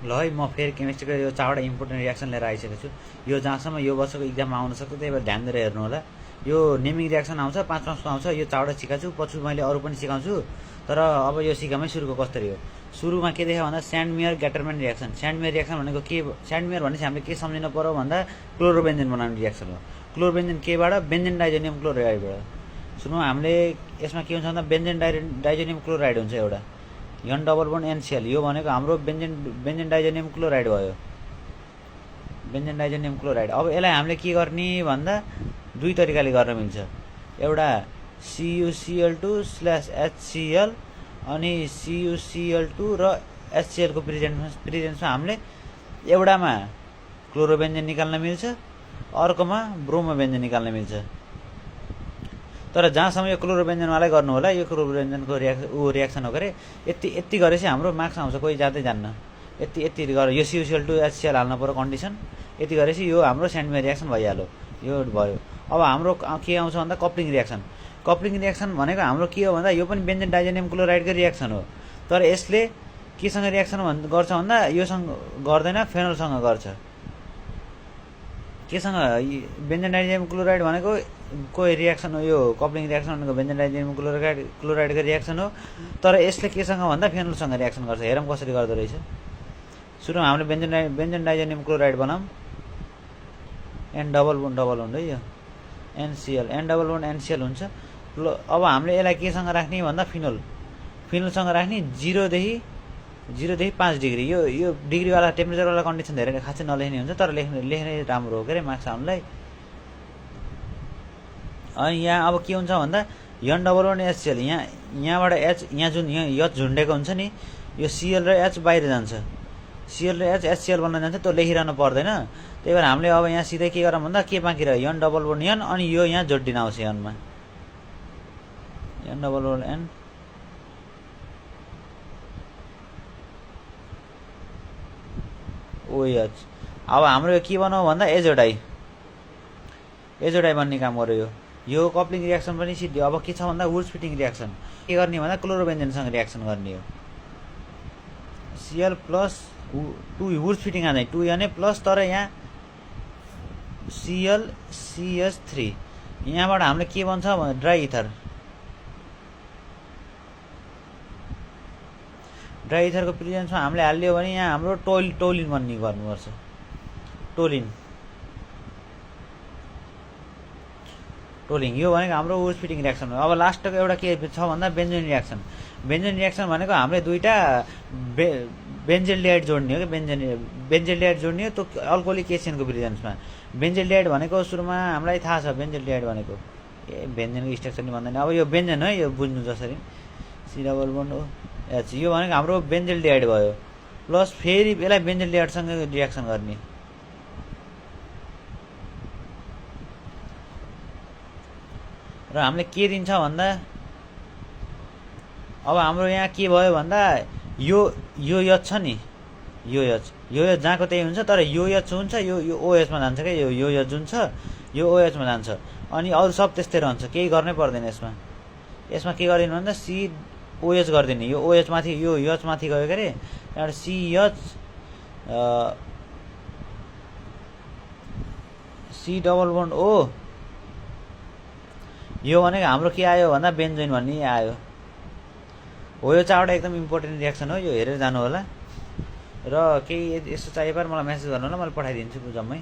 ल है म फेरि केमिस्ट्रीको यो 4वटा इम्पोर्टेन्ट रियाक्सन लिएर आइसकेको छु। यो जहाँसम्म यो वर्षको इक्जाममा आउन सक्छ त्यही भएर ध्यान दिएर हेर्नु होला। यो नेमिङ रियाक्सन आउँछ 5 मार्क्सको आउँछ। यो 4वटा सिकाउँछु, पछि मैले अरू पनि सिकाउँछु। तर अब यो सिकामै सुरुको कसरी हो। सुरुमा के देखायो भन्दा स्यान्डमेयर ग्याटरम्यान रियाक्सन। स्यान्डमेयर रियाक्सन भनेको के, स्यान्डमेयर भनेपछि हामीले के सम्झिनु पर्यो भन्दा क्लोरोबेन्जेन बनाउने रियाक्सन हो। क्लोरोबेन्जेन केबाट, बेन्जेन डाइजोनियम क्लोराइडबाट। सुरु हामीले यसमा के हुन्छ भन्दा बेन्जेन डाइजोनियम क्लोराइड हुन्छ एउटा, N डबल बोन्ड NCl। यो भनेको हाम्रो बेन्जेन डाइजोनियम क्लोराइड भयो, बेन्जेन डाइजोनियम क्लोराइड। अब यसलाई हामीले के गर्ने भन्दा दुई तरिकाले गर्न मिल्छ। एउटा CuCl2/HCl अनि CuCl2 र HCl को प्रेजेन्समा हामीले एउटामा क्लोरोबेन्जेन निकाल्न मिल्छ, अर्कोमा ब्रोमोबेन्जेन निकाल्न मिल्छ। तर जहाँसम्म यो क्लोरोबेन्जेनवालै गर्नु होला, यो क्लोरोबेन्जेनको रियाक्सन हो गरे यति गरेपछि हाम्रो मार्क्स आउँछ, कोही जाँदै जान्न। यति गरेर यो CuCl2HCl हाल्नु पर्यो कन्डिसन। यति गरेपछि यो हाम्रो स्यान्डमेयर रियाक्सन भइहाल्यो, यो भयो। अब हाम्रो के आउँछ भन्दा कप्लिङ रियाक्सन। कप्लिङ रियाक्सन भनेको हाम्रो के हो भन्दा यो पनि बेन्जेन डाइजोनियम क्लोराइडको रियाक्सन हो। तर यसले केसँग रियाक्सन गर्छ भन्दा योसँग गर्दैन, फेनलसँग गर्छ। केसँग, बेन्जेन डाइजोनियम क्लोराइड भनेको कोही रियाक्सन हो। यो कप्लिङ रियाक्सन भनेको बेन्जेन डाइजोनियम क्लोराइडको रियाक्सन हो। तर यसले केसँग भन्दा फेनलसँग रियाक्सन गर्छ। हेरौँ कसरी गर्दो रहेछ। सुरुमा हामीले बेन्जेन डाइजोनियम क्लोराइड बनाऊँ, N डबल बोन्ड है यो NCl, N double bond NCl हुन्छ। अब हामीले यसलाई केसँग राख्ने भन्दा फिनलसँग राख्ने 0 देखि 5 डिग्री। यो डिग्रीवाला टेम्परेचरवाला कन्डिसन धेरै खासै नलेख्ने हुन्छ, तर लेख्ने राम्रो हो के अरे मार्क्स आउनुलाई। अनि यहाँ अब के हुन्छ भन्दा N डबल बोन्ड HCl, यहाँबाट H, यहाँ जुन H झुन्डेको हुन्छ नि, यो Cl र H बाहिर जान्छ। Cl र H HCl बन्न जान्छ, त्यो लेखिरहनु पर्दैन। त्यही भएर हामीले अब यहाँ सिधै के गरौँ भन्दा के बाँकी रह्यो, N डबल बोन्ड N, अनि यो यहाँ जोडिन आउँछ N मा, N double bond N। OH। अब हाम्रो के बनाऊ भन्दा एजोडाई बन्ने काम गर्यो। यो कप्लिङ रियाक्सन पनि सिद्धियो। अब के छ भन्दा वुड्स फिटिङ रियाक्सन। के गर्ने भन्दा क्लोरोबेन्जेनसँग रियाक्सन गर्ने हो। Cl प्लस 2 वुड्स फिटिङ आउँदैन, 2 याने प्लस, तर यहाँ ClCH3। यहाँबाट हामीले के बन्छ भने ड्राई इथर। ड्राई इथरको प्रेजेन्समा हामीले हाल्यो भने यहाँ हाम्रो टोलिन बन्ने गर्नुपर्छ। टोलिन यो भनेको हाम्रो वुड्स फिटिङ रियाक्सन हो। अब लास्टको एउटा के छ भन्दा बेन्जोन रियाक्सन। बेन्जोन रियाक्सन भनेको हामीले दुईटा बेन्जेल्डिहाइड जोड्ने हो कि बेन्जेल्डिहाइड जोड्ने हो, त्यो अल्कोहोलिक एसियनको प्रेजेन्समा। बेन्जेल्डिहाइड भनेको सुरुमा हामीलाई थाहा छ, बेन्जेल्डिहाइड भनेको बेन्जेनको स्ट्रक्चर नि भन्दैन। अब यो बेन्जेन है, यो बुझ्नु जसरी C डबल बोन्ड H, यो भनेको हाम्रो बेन्जेल्डिहाइड भयो। प्लस फेरि यसलाई बेन्जेल्डिहाइडसँग रियाक्सन गर्ने। र हामीले के दिन्छ भन्दा अब हाम्रो यहाँ के भयो भन्दा यो H छ नि, यो H जहाँको त्यही हुन्छ, तर यो H हुन्छ, यो OH मा जान्छ क्या। यो H जुन छ यो OH मा जान्छ, अनि अरू सब त्यस्तै रहन्छ, केही गर्नै पर्दैन यसमा। के गरिदिनु भन्दा COH गरिदिने। यो OH माथि, यो H माथि गयो के अरे, त्यहाँबाट C डबल बोन्ड O। यो भनेको हाम्रो के आयो भन्दा बेन्जोइन भन्ने आयो हो। यो 4वटा एकदम इम्पोर्टेन्ट रियाक्सन हो, यो हेरेर जानु होला। र केही यस्तो चाहिए पर मलाई मेसेज गर्नु होला, मैले पठाइदिन्छु जम्मै।